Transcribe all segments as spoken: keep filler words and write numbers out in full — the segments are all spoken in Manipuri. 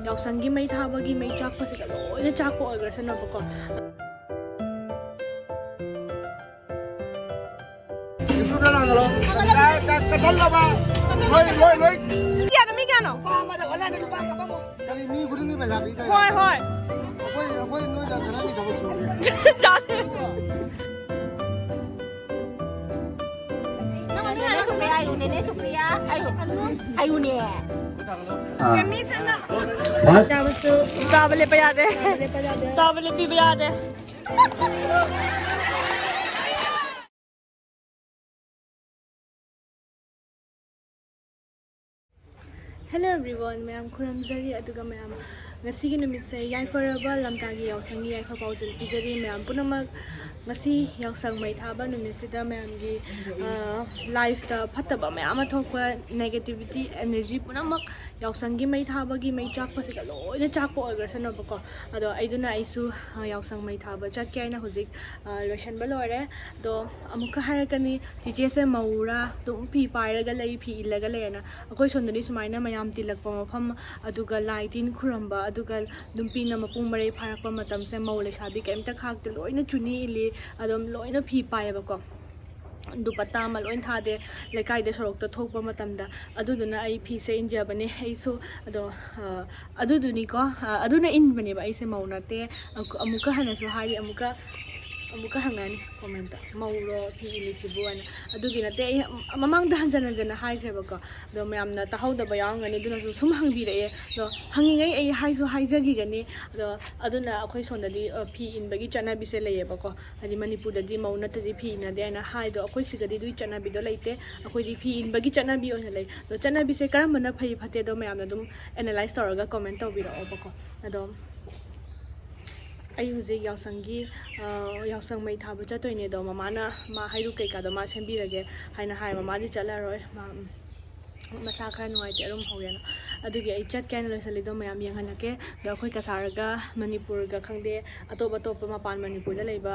ꯌꯥꯎꯁꯪꯒꯤ ꯃꯩ ꯊꯥꯕꯒꯤ ꯃꯩ ꯆꯥꯛꯄꯁꯤꯒ ꯂꯣꯏꯅ ꯆꯥꯛꯄ ꯑꯣꯏꯈ꯭ꯔꯁꯅꯣꯕꯀꯣ꯫ ꯀꯌꯥꯅꯣ, ꯃꯤ ꯀꯌꯥꯅꯣ? ꯀꯔꯤ, ꯃꯤ ꯈꯨꯗꯤꯡꯒꯤ ꯄꯩꯁꯥ ꯄꯤꯗꯣꯏꯔꯣ? ꯍꯣꯏ, ꯍꯣꯏ꯫ ꯑꯩꯈꯣꯏ, ꯑꯩꯈꯣꯏ ꯅꯣꯏꯗ ꯈꯔꯗꯤ ꯊꯕꯛ ꯁꯨꯒꯦ꯫ ꯆꯥꯁꯦ꯫ ꯅꯦꯅꯦ ꯁꯨꯄ꯭ꯔꯤꯌꯥ, ꯍꯥꯏꯔꯨ, ꯅꯦꯅꯦ ꯁꯨꯄ꯭ꯔꯤꯌꯥ, ꯍꯥꯏꯔꯨ꯫ ꯍꯥꯏꯔꯨꯅꯦ꯫ ꯑꯥ꯫ ꯆꯥꯕꯁꯨ꯫ ꯆꯥꯕ ꯂꯦꯞꯄ ꯌꯥꯗꯦ꯫ ꯆꯥꯕ ꯂꯦꯞꯄꯤꯕ ꯌꯥꯗꯦ꯫ Hello everyone, ꯃꯌꯥꯝ ꯈꯨꯔꯨꯝꯖꯔꯤ꯫ ꯑꯗꯨꯒ ꯃꯌꯥꯝ, ꯉꯁꯤꯒꯤ ꯅꯨꯃꯤꯠꯁꯦ ꯌꯥꯏꯐꯔꯕ ꯂꯝꯇꯥꯒꯤ ꯌꯥꯎꯁꯪꯒꯤ ꯌꯥꯏꯐ ꯄꯥꯎꯖꯦꯜ ꯄꯤꯖꯔꯤ꯫ ꯃꯌꯥꯝ ꯄꯨꯝꯅꯃꯛ ꯉꯁꯤ ꯌꯥꯎꯁꯪ ꯃꯩ ꯊꯥꯕ ꯅꯨꯃꯤꯠꯁꯤꯗ ꯃꯌꯥꯝꯒꯤ, ꯑ, ꯂꯥꯏꯐꯇ ꯐꯠꯇꯕ ꯃꯌꯥꯝ ꯑꯃ ꯊꯣꯛꯄ, negativity energy ꯄꯨꯝꯅꯃꯛ ꯌꯥꯎꯁꯪꯒꯤ ꯃꯩ ꯊꯥꯕꯒꯤ ꯃꯩ ꯆꯥꯛꯄꯁꯤꯒ ꯂꯣꯏꯅ ꯆꯥꯛꯄ ꯑꯣꯏꯈ꯭ꯔꯁꯅꯣꯕꯀꯣ꯫ ꯑꯗꯣ ꯑꯩꯗꯨꯅ ꯑꯩꯁꯨ, ꯑ, ꯌꯥꯎꯁꯪ ꯃꯩ ꯊꯥꯕ ꯆꯠꯀꯦ ꯍꯥꯏꯅ ꯍꯧꯖꯤꯛ, ꯑ, ꯂꯣꯏꯁꯟꯕ ꯂꯣꯏꯔꯦ꯫ ꯑꯗꯣ ꯑꯃꯨꯛꯀ ꯍꯥꯏꯔꯛꯀꯅꯤ, "ꯆꯤꯆꯦꯁꯦ ꯃꯧꯔꯥ, ꯑꯗꯨꯝ ꯐꯤ ꯄꯥꯏꯔꯒ ꯂꯩ, ꯐꯤ ꯏꯜꯂꯒ ꯂꯩ" ꯍꯥꯏꯅ꯫ ꯑꯩꯈꯣꯏ ꯁꯣꯝꯗꯗꯤ ꯁꯨꯃꯥꯏꯅ ꯃꯌꯥꯝ ꯇꯤꯜꯂꯛꯄ ꯃꯐꯝ, ꯑꯗꯨꯒ ꯂꯥꯏ ꯇꯤꯟ ꯈꯨꯔꯝꯕ, ꯑꯗꯨꯒ ꯅꯨꯄꯤꯅ ꯃꯄꯨꯡ ꯃꯔꯩ ꯐꯥꯔꯛꯄ ꯃꯇꯝꯁꯦ ꯃꯧ ꯂꯩꯁꯥꯕꯤ ꯀꯩꯝꯇ ꯈꯥꯛꯇ ꯂꯣꯏꯅ ꯆꯨꯅꯤ ꯏꯜꯂꯤ, ꯑꯗꯨꯝ ꯂꯣꯏꯅ ꯐꯤ ꯄꯥꯏꯌꯦꯕꯀꯣ꯫ ꯗꯨꯄꯠꯇꯥ ꯑꯃ ꯂꯣꯏ ꯊꯥꯗꯦ, ꯂꯩꯀꯥꯏꯗ ꯁꯣꯔꯣꯛꯇ ꯊꯣꯛꯄ ꯃꯇꯝꯗ꯫ ꯑꯗꯨꯗꯨꯅ ꯑꯩ ꯐꯤꯁꯦ ꯏꯟꯖꯕꯅꯦ ꯑꯩꯁꯨ꯫ ꯑꯗꯣ, ꯑ, ꯑꯗꯨꯗꯨꯅꯤꯀꯣ, ꯑ, ꯑꯗꯨꯅ ꯏꯟꯕꯅꯦꯕ, ꯑꯩꯁꯦ ꯃꯧ ꯅꯠꯇꯦ꯫ ꯑꯃꯨꯛ-, ꯑꯃꯨꯛꯀ ꯍꯟꯅꯁꯨ ꯍꯥꯏꯔꯤ, ꯑꯃꯨꯛꯀ, ꯑꯃꯨꯛꯀ ꯍꯪꯉꯅꯤ comment, "ꯃꯧꯔꯣ ꯐꯤ ꯏꯜꯂꯤꯁꯤꯕꯨ?" ꯍꯥꯏꯅ꯫ ꯑꯗꯨꯒꯤ ꯅꯠꯇꯦ, ꯑꯩ ꯃꯃꯥꯡꯗ ꯍꯟꯖꯟ ꯍꯟꯖꯟꯅ ꯍꯥꯏꯈ꯭ꯔꯦꯕꯀꯣ꯫ ꯑꯗꯣ ꯃꯌꯥꯝꯅ ꯇꯥꯍꯧꯗꯕ ꯌꯥꯎꯔꯝꯒꯅꯤ, ꯑꯗꯨꯅꯁꯨ ꯁꯨꯝ ꯍꯪꯕꯤꯔꯛꯑꯦ꯫ ꯑꯗꯣ ꯍꯪꯉꯤꯉꯩ ꯑꯩ ꯍꯥꯏꯁꯨ ꯍꯥꯏꯖꯈꯤꯒꯅꯤ꯫ ꯑꯗꯣ ꯑꯗꯨꯅ ꯑꯩꯈꯣꯏ ꯁꯣꯝꯗꯗꯤ, ꯑ, ꯐꯤ ꯏꯟꯕꯒꯤ ꯆꯠꯅꯕꯤꯁꯦ ꯂꯩꯌꯦꯕꯀꯣ꯫ ꯍꯥꯏꯗꯤ ꯃꯅꯤꯄꯨꯔꯗꯗꯤ ꯃꯧ ꯅꯠꯇ꯭ꯔꯗꯤ ꯐꯤ ꯏꯟꯅꯗꯦ ꯍꯥꯏꯅ ꯍꯥꯏꯗꯣ, ꯑꯩꯈꯣꯏ ꯁꯤꯗꯗꯤ ꯑꯗꯨꯒꯤ ꯆꯠꯅꯕꯤꯗꯣ ꯂꯩꯇꯦ꯫ ꯑꯩꯈꯣꯏꯗꯤ ꯐꯤ ꯏꯟꯕꯒꯤ ꯆꯠꯅꯕꯤ ꯑꯣꯏꯅ ꯂꯩ꯫ ꯑꯗꯣ ꯆꯠꯅꯕꯤꯁꯦ ꯀꯔꯝꯕꯅ ꯐꯩ ꯐꯠꯇꯦꯗꯣ ꯃꯌꯥꯝꯅ ꯑꯗꯨꯝ analyse ꯇꯧꯔꯒ comment ꯇꯧꯕꯤꯔꯛꯑꯣꯕꯀꯣ꯫ ꯑꯗꯣ ꯑꯩ ꯍꯧꯖꯤꯛ ꯌꯥꯎꯁꯪꯒꯤ, ꯑ, ꯌꯥꯎꯁꯪ ꯃꯩ ꯊꯥꯕ ꯆꯠꯇꯣꯏꯅꯦ꯫ ꯑꯗꯣ ꯃꯃꯥꯅ ꯃꯥ ꯍꯩꯔꯨꯛ ꯀꯩꯀꯥꯗꯣ ꯃꯥ ꯁꯦꯝꯕꯤꯔꯒꯦ ꯍꯥꯏꯅ ꯍꯥꯏ꯫ ꯃꯃꯥꯗꯤ ꯆꯠꯂꯔꯣꯏ꯫ ꯃꯥ, ꯎꯝ, ꯃꯁꯥ ꯈꯔ ꯅꯨꯡꯉꯥꯏꯇꯦ, ꯑꯔꯨꯝ ꯍꯧꯔꯦꯅ꯫ ꯑꯗꯨꯒꯤ ꯑꯩ ꯆꯠꯀꯦ ꯍꯥꯏꯅ ꯂꯣꯏꯁꯤꯜꯂꯤꯗꯣ ꯃꯌꯥꯝ ꯌꯦꯡꯍꯜꯂꯛꯀꯦ꯫ ꯑꯗꯣ ꯑꯩꯈꯣꯏ ꯀꯁꯥꯔꯒ ꯃꯅꯤꯄꯨꯔꯒ ꯈꯪꯗꯦ, ꯑꯇꯣꯞ ꯑꯇꯣꯞꯄ ꯃꯄꯥꯟ ꯃꯅꯤꯄꯨꯔꯗ ꯂꯩꯕ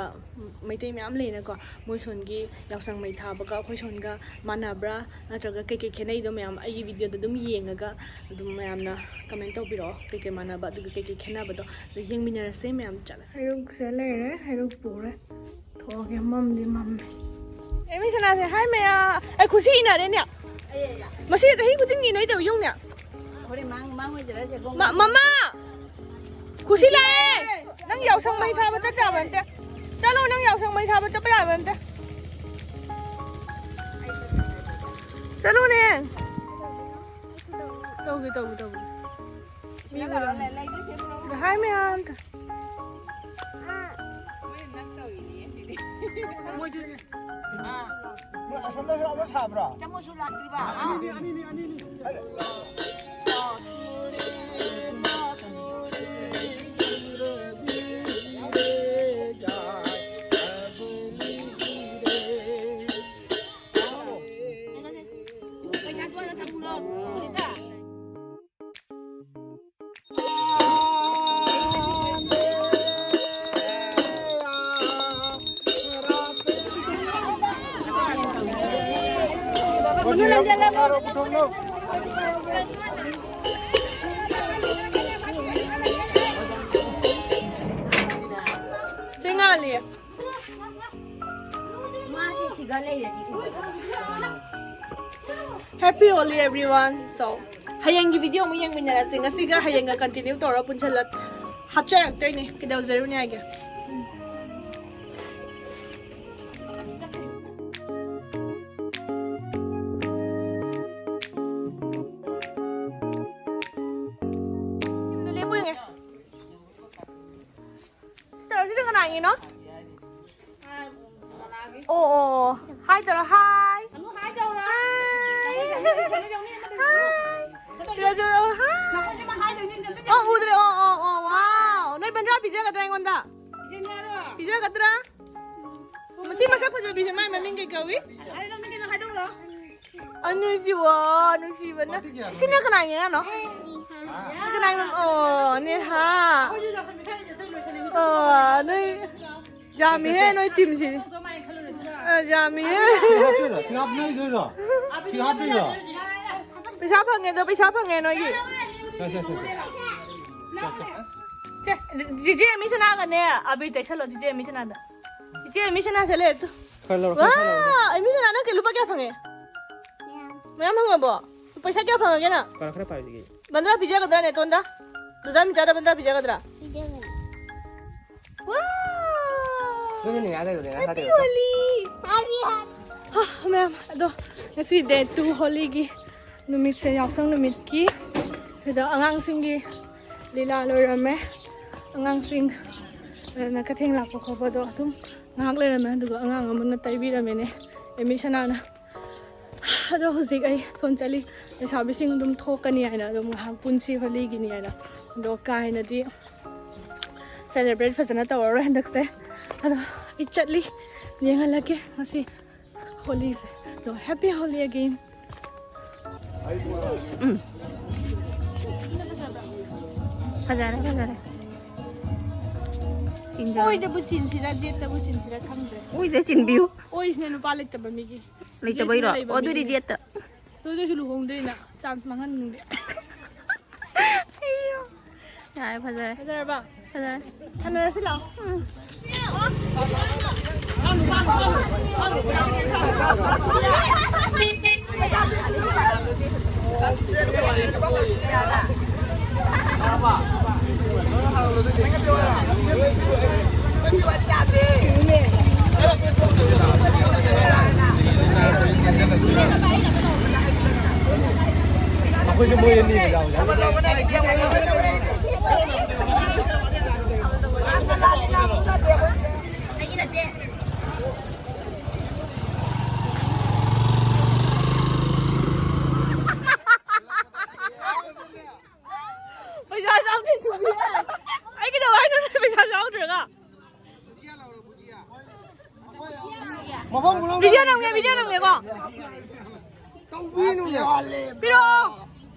ꯃꯩꯇꯩ ꯃꯌꯥꯝ ꯂꯩꯅꯀꯣ, ꯃꯣꯏ ꯁꯣꯟꯒꯤ ꯌꯥꯎꯁꯪ ꯃꯩ ꯊꯥꯕꯒ ꯑꯩꯈꯣꯏ ꯁꯣꯟꯒ ꯃꯥꯟꯅꯕ꯭ꯔꯥ ꯅꯠꯇ꯭ꯔꯒ ꯀꯩꯀꯩ ꯈꯦꯠꯅꯩꯗꯣ ꯃꯌꯥꯝ ꯑꯩꯒꯤ ꯚꯤꯗꯤꯑꯣꯗ ꯑꯗꯨꯝ ꯌꯦꯡꯉꯒ ꯑꯗꯨꯝ ꯃꯌꯥꯝꯅ ꯀꯃꯦꯟ ꯇꯧꯕꯤꯔꯛꯑꯣ, ꯀꯩꯀꯩ ꯃꯥꯟꯅꯕ ꯑꯗꯨꯒ ꯀꯩꯀꯩ ꯈꯦꯠꯅꯕꯗꯣ ꯑꯗꯨ ꯌꯦꯡꯃꯤꯟꯅꯔꯁꯦ ꯃꯌꯥꯝ꯫ ꯆꯠꯂꯁꯦ꯫ ꯍꯩꯔꯨꯛꯁꯦ ꯂꯩꯔꯦ, ꯍꯩꯔꯨꯛ ꯄꯨꯔꯦ꯫ ꯊꯣꯛꯑꯒꯦ, ꯃꯝꯗꯤ ꯃꯝꯃꯦ꯫ ꯑꯦ, ꯃꯤ ꯁꯅꯥꯁꯦ, ꯍꯥꯏ ꯃꯌꯥ꯫ ꯑꯩ ꯈꯨꯁꯤ ꯏꯟꯅꯔꯦꯅꯦ꯫ ꯃꯁꯤ ꯆꯍꯤ ꯈꯨꯗꯤꯡꯒꯤ ꯏꯟꯅꯩ ꯇꯧ ꯌꯦꯡꯉꯨꯅꯦ꯫ ꯍꯣꯔꯦꯟ ꯃꯥꯡ-, ꯃꯥꯡꯉꯣꯏꯗ꯭ꯔꯥ ꯁꯦ, ꯒꯣꯡ-, ꯃ-, ꯃꯃꯥ! ꯈꯨꯁꯤ ꯂꯥꯛꯑꯦ! ꯅꯪ ꯌꯥꯎꯁꯪ ꯃꯩ ꯊꯥꯕ ꯆꯠ ꯌꯥꯕ ꯅꯠꯇꯦ꯫ ꯆꯠꯂꯣ, ꯅꯪ ꯌꯥꯎꯁꯪ ꯃꯩ ꯊꯥꯕ ꯆꯠꯄ ꯌꯥꯕ ꯅꯠꯇꯦ꯫ ꯆꯠꯂꯣꯅꯦ꯫ ꯇꯧꯒꯦ, ꯇꯧꯒꯦ, ꯇꯧꯒꯦ꯫ ꯃꯤ ꯂꯥꯛꯑꯣ, ꯂꯩ-, ꯂꯩꯗꯣꯏꯁꯦ ꯄꯨꯔꯛꯑꯣ꯫ ꯍꯥꯏ ꯃꯌꯥꯝ꯫ ꯃꯣꯏ ꯑꯁꯣꯝꯗꯁꯨ ꯑꯃ ꯁꯥꯕ꯭ꯔꯣ? ꯆꯥꯃꯁꯁꯨ ꯂꯥꯛꯇ꯭ꯔꯤꯕ? ꯑꯅꯤꯅꯤ, ꯑꯅꯤꯅꯤ, ꯑꯅꯤꯅꯤ꯫ ꯄꯩꯁꯥ ꯁ꯭ꯋꯥꯏꯗ ꯊꯝꯃꯨꯔꯣ꯫ ꯂꯤꯇ꯫ ꯆꯦ ꯉꯥꯜꯂꯤ꯫ ꯃꯥꯁꯦ ꯁꯤꯒ ꯂꯩꯔꯗꯤ ꯎ꯫ Happy Holi everyone. So, ꯍꯌꯦꯡꯒꯤ ꯚꯤꯗꯤꯑꯣ ꯑꯃꯨꯛ ꯌꯦꯡꯃꯤꯟꯅꯔꯁꯦ꯫ ꯉꯁꯤꯒ ꯍꯌꯦꯡꯒ continue ꯇꯧꯔ ꯄꯨꯟꯁꯤꯜꯂ ꯍꯥꯞꯆꯔꯛꯇꯣꯏꯅꯦ꯫ ꯀꯩꯗꯧꯖꯔꯨꯅꯤ ꯍꯥꯏꯒꯦ? ꯌꯨꯝꯗ ꯂꯦꯞꯄꯨ ꯌꯦꯡꯉꯦ꯫ ꯁꯤ ꯇꯧꯔꯣ, ꯁꯤꯁꯦ ꯀꯅꯥꯒꯤꯅꯣ? ꯑꯣ, ꯑꯣ, ꯑꯣ꯫ ꯍꯥꯏ ꯇꯧꯔꯣ, ꯍꯥꯏ꯫ ꯍꯥꯏ꯫ ꯍꯥꯏ꯫ ꯁꯤꯗꯁꯨ ꯇꯧꯔꯣ, ꯍꯥꯏ꯫ ꯑꯣ, ꯎꯗ꯭ꯔꯦ꯫ ꯑꯣ, ꯑꯣ, ꯑꯣ, wow꯫ ꯅꯣꯏ ꯄꯟꯖꯥꯕ ꯄꯤꯖꯒꯗ꯭ꯔꯥ ꯑꯩꯉꯣꯟꯗ? ꯄꯤꯖꯒꯗ꯭ꯔꯥ? ꯃꯁꯤ ꯃꯁꯛ ꯐꯖꯕꯤꯁꯦ ꯃꯥꯏ ꯃꯃꯤꯡ ꯀꯩ ꯀꯧꯏ? ꯑꯅꯤꯁꯤꯕꯣ ꯅꯨꯡꯁꯤꯕꯅ꯫ ꯁꯤꯅ ꯀꯅꯥꯒꯤ ꯑꯉꯥꯡꯅꯣ? ꯀꯅꯥꯒꯤ ꯃꯝ-, ꯑꯣ, ꯅꯦꯍꯥ꯫ ꯑꯣ, ꯅꯣꯏ ꯌꯥꯝꯃꯤꯍꯦ, ꯅꯣꯏ ꯇꯤꯝꯁꯤꯗꯤ꯫ ꯑ, ꯌꯥꯝꯃꯤꯍꯦ꯫ ꯁꯤ ꯍꯥꯞꯇꯣꯏꯔꯣ? ꯁꯤ ꯍꯥꯞꯅꯗꯣꯏꯔꯣ? ꯁꯤ ꯍꯥꯞꯇꯣꯏꯔꯣ? ꯄꯩꯁꯥ ꯐꯪꯉꯦ, ꯑꯗꯣ ꯄꯩꯁꯥ ꯐꯪꯉꯦ ꯅꯣꯏꯒꯤ꯫ ꯁꯦ, ꯁꯦ, ꯁꯦ, ꯁꯦ꯫ ꯁꯦ, ꯁꯦ꯫ ꯁꯦ, ꯆꯤꯆꯦ ꯑꯦꯃꯤ ꯁꯅꯥꯒꯅꯦ ꯑꯕꯤꯔ ꯇꯩꯁꯜꯂꯣ, ꯆꯤꯆꯦ ꯑꯦꯃꯤ ꯁꯅꯥꯗ꯫ ꯆꯤꯆꯦ ꯑꯦꯃꯤ ꯁꯅꯥꯁꯦ ꯂꯩꯔꯦ ꯇꯨ꯫ ꯈꯔ ꯂꯧꯔꯣ, ꯈꯔ, ꯈꯔ ꯂꯧꯔꯣ꯫ ꯋꯥ, ꯑꯦꯃꯤ ꯁꯅꯥ ꯅꯪ ꯀꯩ ꯂꯨꯄꯥ ꯀꯌꯥ ꯐꯪꯉꯦ? ꯃꯌꯥꯝ ꯐꯪꯉꯕꯣ? ꯄꯩꯁꯥ ꯀꯌꯥ ꯐꯪꯉꯒꯦ ꯅꯪ? ꯈꯔ, ꯈꯔ ꯄꯥꯏꯔꯨꯁꯤꯒꯦ꯫ ꯕꯟꯗ꯭ꯔꯥ ꯄꯤꯖꯒꯗ꯭ꯔꯥ ꯅꯦꯇꯣꯟꯗ? ꯗꯨꯖꯥ ꯃꯤꯆꯥꯗ ꯕꯟꯗ꯭ꯔꯥ ꯄꯤꯖꯒꯗ꯭ꯔꯥ? ꯄꯤꯖꯒꯅꯤ꯫ ꯋꯥ! ꯅꯣꯏꯅ ꯅꯤꯡꯉꯥꯏ ꯂꯩꯕꯗꯤ ꯅꯪ Happy ꯍꯥꯏꯗꯣꯏꯔꯣ? Holi! Happy Holi! ꯍꯥ, ꯃꯌꯥꯝ, ꯑꯗꯣ ꯉꯁꯤ day two ꯍꯣꯂꯤꯒꯤ ꯅꯨꯃꯤꯠꯁꯦ, ꯌꯥꯎꯁꯪ ꯅꯨꯃꯤꯠꯀꯤ꯫ ꯁꯤꯗ ꯑꯉꯥꯡꯁꯤꯡꯒꯤ ꯂꯤꯂꯥ ꯂꯣꯏꯔꯝꯃꯦ꯫ ꯑꯉꯥꯡꯁꯤꯡ, ꯑꯗꯨꯅ ꯀꯩꯊꯦꯜ ꯂꯥꯛꯄ ꯈꯣꯠꯄꯗꯣ ꯑꯗꯨꯝ ꯉꯥꯏꯍꯥꯛ ꯂꯩꯔꯝꯃꯦ, ꯑꯗꯨꯒ ꯑꯉꯥꯡ ꯑꯃꯅ ꯇꯩꯕꯤꯔꯝꯃꯦꯅꯦ, ꯑꯦꯃꯤ ꯁꯅꯥꯅ꯫ ꯑꯗꯣ ꯍꯧꯖꯤꯛ ꯑꯩ ꯊꯣꯟ ꯆꯠꯂꯤ꯫ ꯂꯩꯁꯥꯕꯤꯁꯤꯡ ꯑꯗꯨꯝ ꯊꯣꯛꯀꯅꯤ ꯍꯥꯏꯅ, ꯑꯗꯨꯝ ꯉꯥꯏꯍꯥꯛ ꯄꯨꯟꯁꯤ ꯍꯣꯂꯤꯒꯤꯅꯤ ꯍꯥꯏꯅ꯫ ꯑꯗꯣ ꯀꯥ ꯍꯦꯟꯅꯗꯤ celebrate ꯐꯖꯅ ꯇꯧꯔꯔꯣꯏ ꯍꯟꯗꯛꯁꯦ꯫ ꯑꯗꯣ ꯑꯩ ꯆꯠꯂꯤ, ꯌꯦꯡꯍꯜꯂꯛꯀꯦ ꯉꯁꯤ ꯍꯣꯂꯤꯁꯦ꯫ ꯑꯗꯣ happy Holi again꯫ ꯎꯝ꯫ ꯐꯖꯔꯦ, ꯐꯖꯔꯦ꯫ ꯆꯤꯟꯖꯔꯦ꯫ ꯑꯣꯏꯗꯕꯨ ꯆꯤꯟꯁꯤꯔ, ꯖꯦꯠꯇꯕꯨ ꯆꯤꯟꯁꯤꯔ ꯈꯪꯗ꯭ꯔꯦ꯫ ꯑꯣꯏꯗ ꯆꯤꯟꯕꯤꯌꯨ꯫ ꯑꯣꯏꯁꯤꯅ ꯅꯨꯄꯥ ꯂꯩꯇꯕ ꯃꯤꯒꯤ꯫ ꯂꯩꯇꯕꯩꯔꯣ? ꯖꯦꯠꯁꯤꯅ ꯂꯩꯕ ꯑꯣ, ꯑꯗꯨꯗꯤ ꯃꯤꯒꯤ꯫ ꯖꯦꯠꯇ꯫ ꯑꯗꯨ ꯑꯣꯏꯁꯨ ꯂꯨꯍꯣꯡꯗꯣꯏꯅ chance ꯃꯥꯡꯍꯟꯅꯤꯡꯗꯦ꯫ ꯑꯩꯌꯣ꯫ ꯌꯥꯔꯦ, ꯐꯖꯔꯦ꯫ ꯐꯖꯔꯕ? ꯐꯖꯔꯦ꯫ ꯊꯥꯅꯔꯁꯤ ꯂꯥꯛꯑꯣ꯫ ꯎꯝ꯫ ꯑꯩꯈꯣꯏꯁꯨ ꯃꯣꯏ ꯑꯅꯤ ꯌꯥꯎꯔꯦ꯫ ꯄꯩꯁꯥ ꯌꯥꯎꯗꯦ ꯁꯨꯕꯤ꯫ ꯑꯩ ꯀꯩꯗꯧ ꯍꯥꯏꯅꯣ ꯅꯪ ꯄꯩꯁꯥ ꯌꯥꯎꯗ꯭ꯔꯒ? ꯃꯐꯝ ꯈꯨꯂꯪ ꯚꯤꯗꯤꯑꯣ ꯅꯝꯒꯦ, ꯚꯤꯗꯤꯑꯣ ꯅꯝꯒꯦꯀꯣ꯫ ꯄꯤꯔꯛꯑꯣ꯫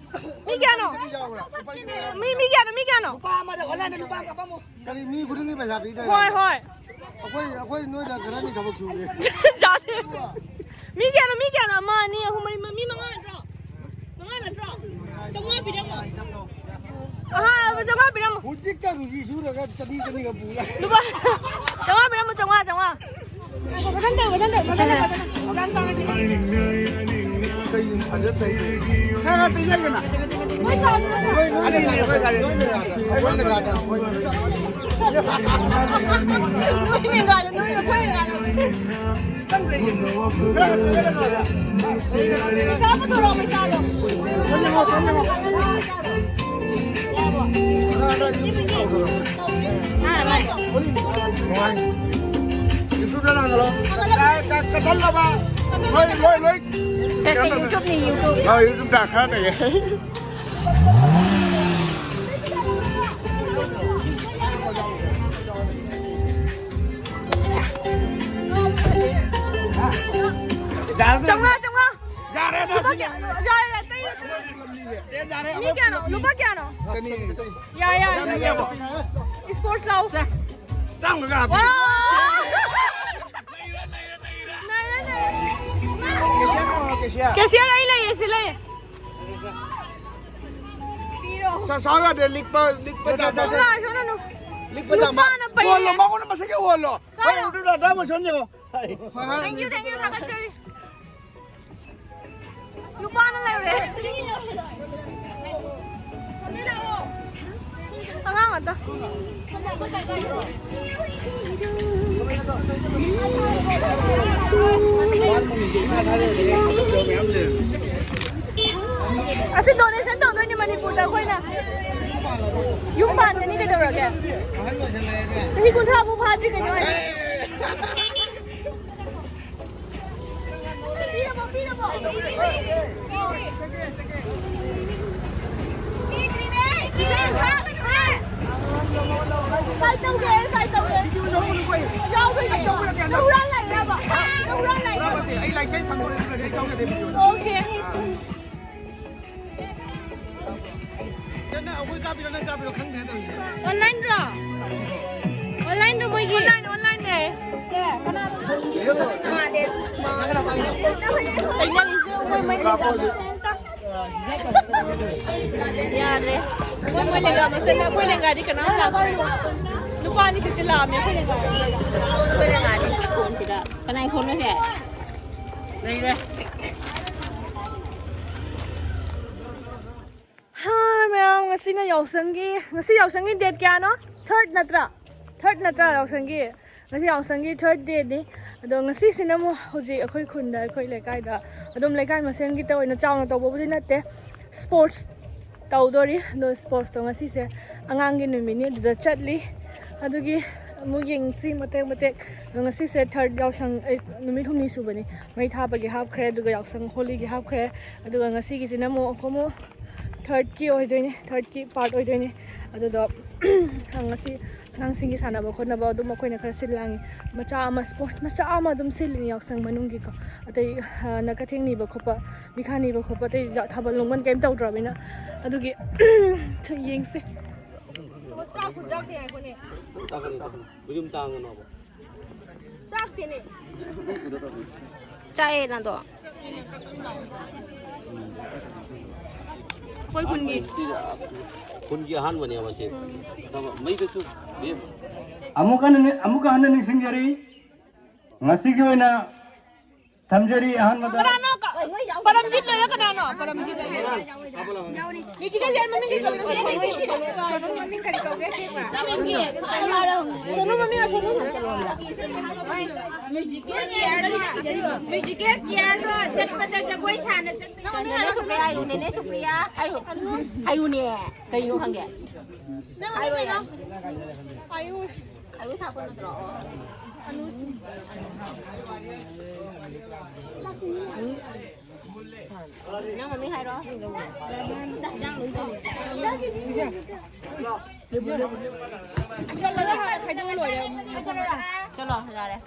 ꯃꯤ ꯀꯌꯥꯅꯣ? ꯃꯤ, ꯃꯤ ꯀꯌꯥꯅꯣ? ꯃꯤ ꯀꯌꯥꯅꯣ? ꯀꯔꯤ, ꯃꯤ ꯈꯨꯗꯤꯡꯒꯤ ꯄꯩꯁꯥ ꯄꯤꯗꯣꯏꯔꯣ? ꯍꯣꯏ, ꯍꯣꯏ꯫ ꯑꯩꯈꯣꯏ, ꯑꯩꯈꯣꯏ ꯅꯣꯏꯗ ꯈꯔꯅꯤ ꯊꯕꯛ ꯁꯨꯒꯦ꯫ ꯌꯥꯗꯦ꯫ ꯃꯤ ꯀꯌꯥꯅꯣ? ꯃꯤ ꯀꯌꯥꯅꯣ? ꯑꯃ, ꯑꯅꯤ, ꯑꯍꯨꯝ, ꯃꯔꯤ, ꯃꯤ ꯃꯉꯥ ꯅꯠꯇ꯭ꯔꯣ? ꯃꯉꯥ ꯅꯠꯇ꯭ꯔꯣ? ꯆꯥꯝꯃꯉꯥ ꯄꯤꯔꯝꯃꯣ꯫ ꯑꯍꯥ, ꯆꯥꯝꯃꯉꯥ ꯄꯤꯔꯝꯃꯣ꯫ ꯍꯧꯖꯤꯛꯇ ꯔꯨꯖꯤ ꯁꯨꯔꯒ ꯆꯅꯤ ꯆꯅꯤꯒ ꯄꯨꯔꯦ꯫ ꯂꯨꯄꯥ ꯆꯥꯝꯃꯉꯥ ꯄꯤꯔꯝꯃꯣ, ꯆꯥꯝꯃꯉꯥ, ꯆꯥꯝꯃꯉꯥ꯫ ꯃꯊꯪ ꯇꯧ, ꯃꯊꯪ ꯇꯧ, ꯃꯊꯪ ꯇꯧ, ꯃꯊꯪ ꯇꯧ꯫ ꯈꯔ ꯈꯔ ꯄꯤꯖꯒꯦꯅ꯫ ꯃꯣꯏ ꯆꯥꯎ꯫ ꯑꯩꯈꯣꯏ ꯒꯥꯔꯤ, ꯑꯩꯈꯣꯏ ꯒꯥꯔꯤ꯫ ꯅꯣꯏꯅ ꯒꯥꯔꯤ, ꯅꯣꯏꯅ ꯑꯩꯈꯣꯏ ꯒꯥꯔꯤ꯫ ꯆꯥꯕ ꯊꯣꯔꯛꯑꯣ, ꯄꯩꯁꯥꯗꯣ꯫ ꯅꯨꯡꯉꯥꯏ꯫ ꯌꯨꯇ꯭ꯌꯨꯕꯇ ꯂꯥꯛꯍꯜꯂꯣ꯫ ꯀ-, ꯀ-, ꯀꯛꯊꯠꯂꯕ꯫ ꯂꯣꯏ, ꯂꯣꯏ, ꯂꯣꯏ꯫ ꯁꯦ, ꯁꯦ, ꯌꯨꯇ꯭ꯌꯨꯕꯅꯤ, ꯌꯨꯇ꯭ꯌꯨꯕ꯫ ꯑ, ꯌꯨꯇ꯭ꯌꯨꯕꯇ ꯈꯔ ꯂꯩꯌꯦ꯫ ꯆꯥꯝꯃꯉꯥ, ꯆꯥꯝꯃꯉꯥ꯫ ꯌꯥꯔꯦ, ꯂꯨꯄꯥ ꯀꯌꯥ? ꯌꯥꯔꯦ, ꯑꯇꯩ꯫ ꯆꯦ, ꯌꯥꯔꯦ, ꯃꯤ ꯀꯌꯥꯅꯣ? ꯂꯨꯄꯥ ꯀꯌꯥꯅꯣ? ꯆꯅꯤ꯫ ꯌꯥꯔꯦ, ꯌꯥꯔꯦ꯫ ꯌꯥꯔꯦ, ꯌꯥꯔꯦ꯫ ꯏꯁꯄꯣꯔꯠꯁ ꯂꯥꯎ꯫ ꯆꯥꯝꯃꯒ ꯍꯥꯞꯄꯤ꯫ ꯋꯥ! ꯅꯩꯔꯦ, ꯅꯩꯔꯦ, ꯅꯩꯔꯦ꯫ Cashier ꯀꯧꯔꯣ, cashier. ꯀꯦꯁꯤꯌꯥꯔ ꯑꯩ ꯂꯩꯌꯦ, ꯁꯤ ꯂꯩꯌꯦ꯫ ꯄꯤꯔꯣ꯫ ꯁꯥ-, ꯁꯥꯎ ꯌꯥꯗꯦ, ꯂꯤꯛꯄ, ꯂꯤꯛꯄ ꯆꯥꯝꯃ꯫ ꯁꯣꯝꯗ ꯂꯥꯛꯑꯣ, ꯁꯣꯝꯗ ꯂꯥꯛꯑꯣ꯫ ꯂꯤꯛꯄ ꯆꯥꯝꯃ꯫ ꯅꯨꯄꯥꯅ ꯄꯩꯔꯦ꯫ ꯍꯣꯜꯂꯣ, ꯃꯉꯣꯟꯗ ꯃꯁꯛꯀꯤ ꯍꯣꯜꯂꯣ꯫ ꯀꯥꯏꯗ? ꯍꯣꯏ, ꯑꯗꯨ ꯗꯥ ꯃꯣꯁꯟ ꯌꯦꯡꯉꯣ꯫ Thank you, thank you, ꯊꯥꯒꯠꯆꯔꯤ꯫ ꯅꯨꯄꯥꯅ ꯂꯩꯔꯦ꯫ ꯑꯉꯥꯡ ꯉꯥꯛꯇ꯫ ꯑꯁꯤ donation ꯇꯧꯗꯣꯏꯅꯦ ꯃꯅꯤꯄꯨꯔꯗ ꯑꯩꯈꯣꯏꯅ꯫ ꯌꯨꯝ ꯄꯥꯟꯒꯅꯤ ꯀꯩꯗꯧꯔꯒꯦ? ꯆꯍꯤ ꯀꯨꯟꯊ꯭ꯔꯥ ꯐꯥꯎ ꯐꯥꯗ꯭ꯔꯤ ꯀꯩꯅꯣ ꯍꯥꯏꯁꯦ? ꯄꯤꯔꯕꯣ, ꯄꯤꯔꯕꯣ? ꯄꯤꯗ꯭ꯔꯤꯅꯦ, ꯄꯤꯗ꯭ꯔꯤꯅꯦ, ꯄꯤꯗ꯭ꯔꯤꯅꯦ꯫ ꯁꯥꯏ ꯇꯧꯒꯦ, ꯁꯥꯏ ꯇꯧꯒꯦ꯫ ꯌꯥꯎꯗꯣꯏꯅꯦ꯫ ꯅꯪ ꯍꯨꯔꯥꯟ ꯂꯥꯛꯏꯔꯕ? ꯅꯪ ꯍꯨꯔꯥꯟ ꯂꯥꯛꯏꯔꯕ? ꯂꯥꯏꯁꯦꯟꯁ ꯐꯪꯗꯣꯔꯦ, ꯑꯗꯨꯅꯅꯦ ꯑꯩ ꯊꯧꯗꯦ ꯚꯤꯗꯤꯑꯣꯁꯦ꯫ ꯑꯣꯀꯦ꯫ ꯅꯪ ꯑꯩꯈꯣꯏ ꯀꯥꯞꯄꯤꯔꯣ, ꯅꯪ ꯀꯥꯞꯄꯤꯔꯣ ꯈꯪꯗ꯭ꯔꯦ ꯇꯧꯔꯤꯁꯦ꯫ ꯑꯣꯟꯂꯥꯏꯟꯔꯣ? ꯑꯣꯟꯂꯥꯏꯟꯔꯣ ꯃꯣꯏꯒꯤ? ꯑꯣꯟꯂꯥꯏꯟ, ꯑꯣꯟꯂꯥꯏꯟꯅꯦ꯫ ꯁꯦ, ꯀꯅꯥ? ꯅꯪ ꯀꯅꯥ ꯄꯥꯏꯔꯤꯅꯣ? ꯀꯩꯅꯣ ꯃꯣꯏ ꯃꯩ ꯂꯩꯕ꯫ ꯌꯥꯗ꯭ꯔꯦ꯫ ꯃꯣꯏ, ꯃꯣꯏ ꯂꯦꯡꯒꯥ ꯃꯁꯦꯟꯗ ꯑꯩꯈꯣꯏ ꯂꯦꯡꯒꯥꯗꯤ ꯀꯅꯥꯝ ꯂꯥꯛꯇ꯭ꯔꯦ꯫ ꯅꯨꯄꯥ ꯑꯅꯤ ꯈꯛꯇꯤ ꯂꯥꯛꯑꯝꯃꯦ ꯑꯩꯈꯣꯏ ꯂꯦꯡꯒꯥꯗꯤ꯫ ꯑꯩꯈꯣꯏ ꯂꯦꯡꯒꯥꯗꯤ ꯐꯣꯟꯁꯤꯗ꯫ ꯀꯅꯥꯏ ꯐꯣꯟꯅꯣ ꯁꯦ? ꯂꯩꯔꯦ꯫ ꯍꯥ, ꯃꯌꯥꯝ, ꯉꯁꯤꯅ ꯌꯥꯎꯁꯪꯒꯤ, ꯉꯁꯤ ꯌꯥꯎꯁꯪꯒꯤ ꯗꯦꯠ ꯀꯌꯥꯅꯣ? ꯊꯥꯔꯠ ꯅꯠꯇ꯭ꯔꯥ? ꯊꯥꯔꯠ ꯅꯠꯇ꯭ꯔꯥ ꯌꯥꯎꯁꯪꯒꯤ? ꯉꯁꯤ ꯌꯥꯎꯁꯪꯒꯤ ꯊꯥꯔꯠ ꯗꯦꯅꯤ꯫ ꯑꯗꯣ ꯉꯁꯤꯁꯤꯅ ꯑꯃꯨꯛ ꯍꯧꯖꯤꯛ ꯑꯩꯈꯣꯏ ꯈꯨꯟꯗ, ꯑꯩꯈꯣꯏ ꯂꯩꯀꯥꯏꯗ ꯑꯗꯨꯝ ꯂꯩꯀꯥꯏ ꯃꯁꯦꯟꯒꯤꯇ ꯑꯣꯏꯅ ꯆꯥꯎꯅ ꯇꯧꯕꯕꯨꯗꯤ ꯅꯠꯇꯦ, ꯁ꯭ꯄꯣꯔꯠꯁ ꯇꯧꯗꯣꯔꯤ꯫ ꯑꯗꯣ ꯁ꯭ꯄꯣꯔꯠꯁꯇꯣ ꯉꯁꯤꯁꯦ ꯑꯉꯥꯡꯒꯤ ꯅꯨꯃꯤꯠꯅꯤ, ꯑꯗꯨꯗ ꯆꯠꯂꯤ꯫ ꯑꯗꯨꯒꯤ ꯑꯃꯨꯛ ꯌꯦꯡꯁꯤ ꯃꯇꯦꯛ ꯃꯇꯦꯛ꯫ ꯑꯗꯣ ꯉꯁꯤꯁꯦ ꯊꯥꯔꯠ ꯌꯥꯎꯁꯪ, ꯑꯩ, ꯅꯨꯃꯤꯠ ꯍꯨꯝꯅꯤ ꯁꯨꯕꯅꯤ꯫ ꯃꯩ ꯊꯥꯕꯒꯤ ꯍꯥꯞꯈ꯭ꯔꯦ, ꯑꯗꯨꯒ ꯌꯥꯎꯁꯪ ꯍꯣꯂꯤꯒꯤ ꯍꯥꯞꯈ꯭ꯔꯦ꯫ ꯑꯗꯨꯒ ꯉꯁꯤꯒꯤꯁꯤꯅ ꯑꯃꯨꯛ, ꯑꯃꯨꯛ ꯊꯥꯔꯠꯀꯤ ꯑꯣꯏꯗꯣꯏꯅꯦ, ꯊꯥꯔꯠꯀꯤ ꯄꯥꯔꯠ ꯑꯣꯏꯗꯣꯏꯅꯦ꯫ ꯑꯗꯨꯗꯣ ꯉꯁꯤ ꯑꯉꯥꯡꯁꯤꯡꯒꯤ ꯁꯥꯟꯅꯕ ꯈꯣꯠꯅꯕ ꯑꯗꯨꯝ ꯑꯩꯈꯣꯏꯅ ꯈꯔ ꯁꯤꯜ ꯂꯥꯡꯉꯤ꯫ ꯃꯆꯥ ꯑꯃ, ꯁ꯭ꯄꯣꯔꯠꯁ ꯃꯆꯥ ꯑꯃ ꯑꯗꯨꯝ ꯁꯤꯜꯂꯤꯅꯤ ꯌꯥꯎꯁꯪ ꯃꯅꯨꯡꯒꯤꯀꯣ꯫ ꯑꯇꯩ, ꯑ, ꯅꯀꯊꯦꯡ ꯅꯤꯕ ꯈꯣꯠꯄ, ꯃꯤꯈꯥ ꯅꯤꯕ ꯈꯣꯠꯄ, ꯑꯇꯩ ꯖꯥ-, ꯊꯥꯕꯜ ꯅꯨꯡꯕꯜ ꯀꯩꯝ ꯇꯧꯗ꯭ꯔꯕꯅꯤꯅ꯫ ꯑꯗꯨꯒꯤ ꯌꯦꯡꯁꯦ꯫ ꯆꯥꯛ ꯈꯨꯠ ꯆꯥꯛꯇꯤ ꯉꯥꯏꯈꯣꯅꯦ꯫ ꯆꯥꯛꯀꯅꯤ, ꯆꯥꯛꯀꯅꯤ꯫ ꯌꯨꯝ ꯇꯥꯡꯒꯅꯣꯕ꯫ ꯆꯥꯛꯇꯦꯅꯦ꯫ ꯆꯥꯛꯑꯦ ꯅꯪꯗꯣ꯫ ꯑꯩꯈꯣꯏ ꯈꯨꯟꯒꯤ꯫ ꯈꯨꯟꯒꯤ ꯑꯍꯥꯟꯕꯅꯦꯕ ꯁꯤ꯫ ꯃꯩꯗꯨꯁꯨ ꯂꯦꯝ-, ꯑꯃꯨꯛ ꯍꯟꯅ ꯅꯤ-, ꯑꯃꯨꯛꯀ ꯍꯟꯅ ꯅꯤꯡꯁꯤꯡꯖꯔꯤ꯫ ꯉꯁꯤꯒꯤ ꯑꯣꯏꯅ ꯊꯝꯖꯔꯤ ꯑꯍꯥꯟꯕꯗ꯫ ꯀꯅꯥꯅꯣ? ꯀ-, ꯄꯔꯝꯖꯤꯠ ꯂꯩꯔ ꯀꯅꯥꯅꯣ? ꯄꯔꯝꯖꯤꯠ ꯂꯩꯔ꯫ ꯃ꯭ꯌꯨꯖꯤꯀꯦꯜ ꯆꯤꯌꯔ ꯃꯃꯤꯡ ꯀꯩ ꯀꯧꯒꯦ? ꯁꯣꯅꯨ ꯃꯃꯤꯡ, ꯁꯣꯅꯨ꯫ ꯃ꯭ꯌꯨꯖꯤꯀꯦꯜ ꯆꯤꯌꯔꯗꯣ, ꯃ꯭ꯌꯨꯖꯤꯀꯦꯜ ꯆꯤꯌꯔꯗꯣ ꯆꯠꯄꯗ ꯖꯒꯣꯏ ꯁꯥꯅ ꯆꯠꯄ꯫ ꯅꯦꯅꯦ ꯁꯨꯄ꯭ꯔꯤꯌꯥ ꯍꯥꯏꯔꯨ, ꯅꯦꯅꯦ ꯁꯨꯄ꯭ꯔꯤꯌꯥ ꯍꯥꯏꯔꯨ꯫ ꯍꯥꯏꯔꯨꯅꯦ꯫ ꯀꯩꯅꯣ ꯈꯪꯗꯦ꯫ ꯅꯪ ꯃꯃꯤꯡ ꯀꯩꯅꯣ? ꯑꯌꯨꯁ꯫ ꯑꯌꯨꯁ ꯍꯥꯞꯄ ꯅꯠꯇ꯭ꯔꯣ? ꯑꯅꯨꯁ꯫ ꯅꯪ ꯃꯃꯤꯡ ꯍꯥꯏꯔꯣ꯫ ꯏꯁꯜꯂꯒ ꯍꯥꯟꯅ ꯈꯥꯏꯗꯣꯛꯑ ꯂꯣꯏꯔꯦ꯫ ꯆꯠꯂꯣ, ꯌꯥꯔꯦ꯫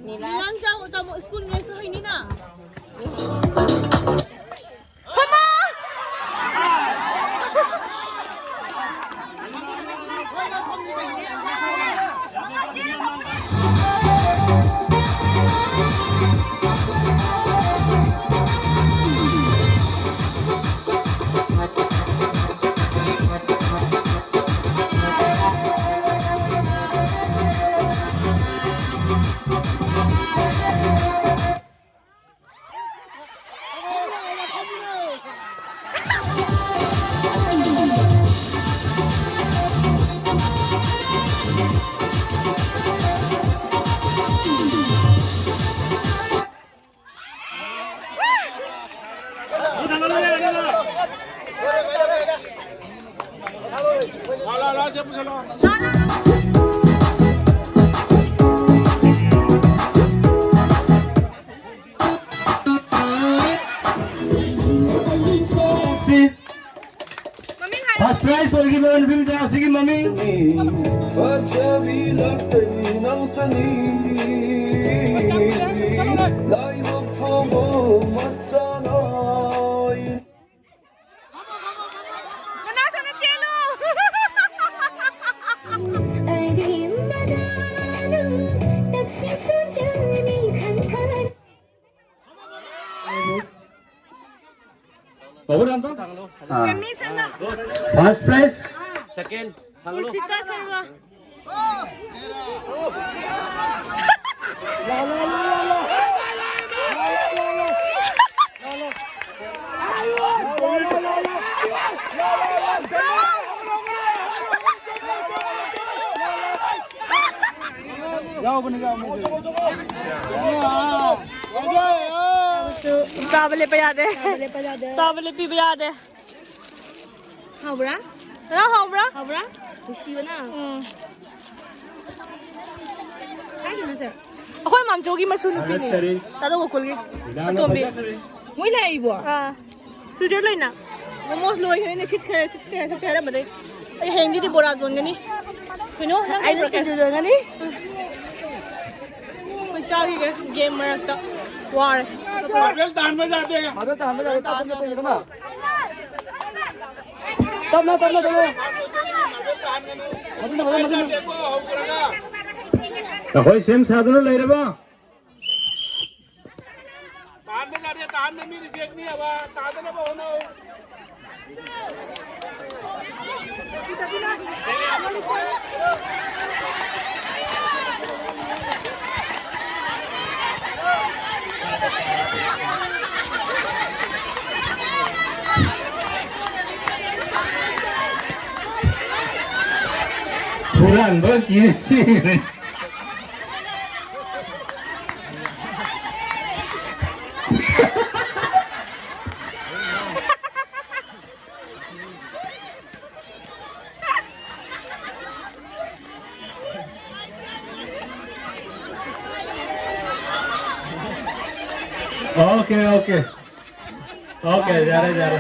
ꯅꯤꯂꯥꯟ ꯆꯥꯎ, ꯆꯥꯃꯨ, spoon race ꯇꯣ ꯍꯩꯅꯤꯅ꯫ First prize ꯑꯣꯏꯈꯤꯕ ꯅꯨꯄꯤ ꯃꯆꯥ ꯑꯁꯤꯒꯤ ꯃꯃꯤꯡ ꯐꯖꯕꯤ ꯂꯥꯛꯇꯩ ꯅꯪꯇꯅꯤ꯫ ꯂꯥꯏꯕꯛ ꯐꯕ ꯃꯆꯥꯅ꯫ ꯃꯅꯥꯁꯣꯅ ꯆꯦꯜꯂꯨ꯫ ꯑꯔꯦꯝꯕꯗ ꯅꯪ ꯇꯛꯁꯤ ꯁꯣꯟꯖꯜꯅꯤ ꯈꯟꯊꯔ꯫ First prize. Second. Urshita Sharma. ꯌꯥꯎꯕꯅꯤ, ꯌꯥꯎꯕꯅꯤ꯫ ꯆꯥꯕ ꯂꯦꯞꯄ ꯌꯥꯗꯦ꯫ ꯆꯥꯕ ꯂꯦꯞꯄ ꯌꯥꯗꯦ꯫ ꯆꯥꯕ ꯂꯦꯞꯄꯤꯕ ꯌꯥꯗꯦ꯫ ꯍꯥꯎꯕ꯭ꯔꯥ? ꯉꯥ ꯍꯥꯎꯕ꯭ꯔꯥ? ꯍꯥꯎꯕ꯭ꯔꯥ? ꯅꯨꯡꯁꯤꯕꯅ꯫ ꯎꯝ꯫ ꯀꯥꯏꯗꯅꯣ ꯁꯦ? ꯑꯩꯈꯣꯏ ꯃꯥꯝꯆꯧꯒꯤ ꯃꯁꯨ ꯅꯨꯄꯤꯅꯦ꯫ ꯊꯥꯒꯠꯆꯔꯤ꯫ ꯇꯥꯗꯧ ꯒꯣꯀꯨꯜꯒꯤ꯫ ꯏꯂꯥꯅ ꯑꯇꯣꯝꯕꯤ꯫ ꯐꯖꯈ꯭ꯔꯦ꯫ ꯃꯣꯏ ꯂꯥꯛꯏꯕꯣ? ꯑꯥ꯫ ꯁ꯭ꯋꯤꯖꯔꯂꯦꯟꯗ꯫ ꯃꯣꯃꯣꯁ ꯂꯣꯏꯈ꯭ꯔꯦꯅꯦ꯫ ꯁꯤꯠꯈ꯭ꯔꯦ, ꯁꯤꯠꯈ꯭ꯔꯦ, ꯁꯤꯠꯈ꯭ꯔꯦ ꯍꯥꯏꯔꯝꯕꯗꯩ꯫ ꯑꯩ ꯍꯌꯦꯡꯗꯤꯗꯤ ꯕꯣꯔꯥ ꯌꯣꯟꯒꯅꯤ꯫ ꯀꯩꯅꯣ, ꯅꯪ ꯑꯩꯅ ꯀꯩ ꯄꯨꯔꯛꯀꯦ? ꯁꯤꯡꯖꯨ ꯌꯣꯟꯒꯅꯤ꯫ ꯆꯥꯈꯤꯒꯦ ꯒꯦꯝ ꯃꯔꯛꯇ꯫ ꯋꯥꯔꯦ꯫ ꯃꯥꯔꯕꯦꯜ ꯇꯥꯟꯕ ꯌꯥꯗꯦ꯫ ꯃꯥꯔꯕꯦꯜ ꯇꯥꯟꯕ ꯌꯥꯗꯦ꯫ ꯇꯞꯅ, ꯇꯞꯅ, ꯇꯞꯅ, ꯇꯞꯅ꯫ ꯇꯞꯅ, ꯇꯞꯅ, ꯇꯞꯅ꯫ ꯃꯗꯨꯅ, ꯃꯗꯨꯅ, ꯃꯗꯨꯅ꯫ ꯑꯩꯈꯣꯏ ꯁꯦꯝ ꯁꯥꯗꯨꯅ ꯂꯩꯔꯕ? ꯇꯥꯍꯟꯕ ꯌꯥꯗꯦ, ꯇꯥꯍꯟꯕ ꯃꯤ ꯔꯤꯖꯦꯛꯅꯤ ꯍꯥꯏꯕ, ꯇꯥꯗꯅꯕ ꯍꯣꯠꯅꯧ꯫ ꯍꯨꯔꯥꯟꯕ ꯀꯤꯔꯤ ꯆꯦꯟꯈ꯭ꯔꯦ꯫ Okay, okay. Okay, ꯌꯥꯔꯦ, ꯌꯥꯔꯦ꯫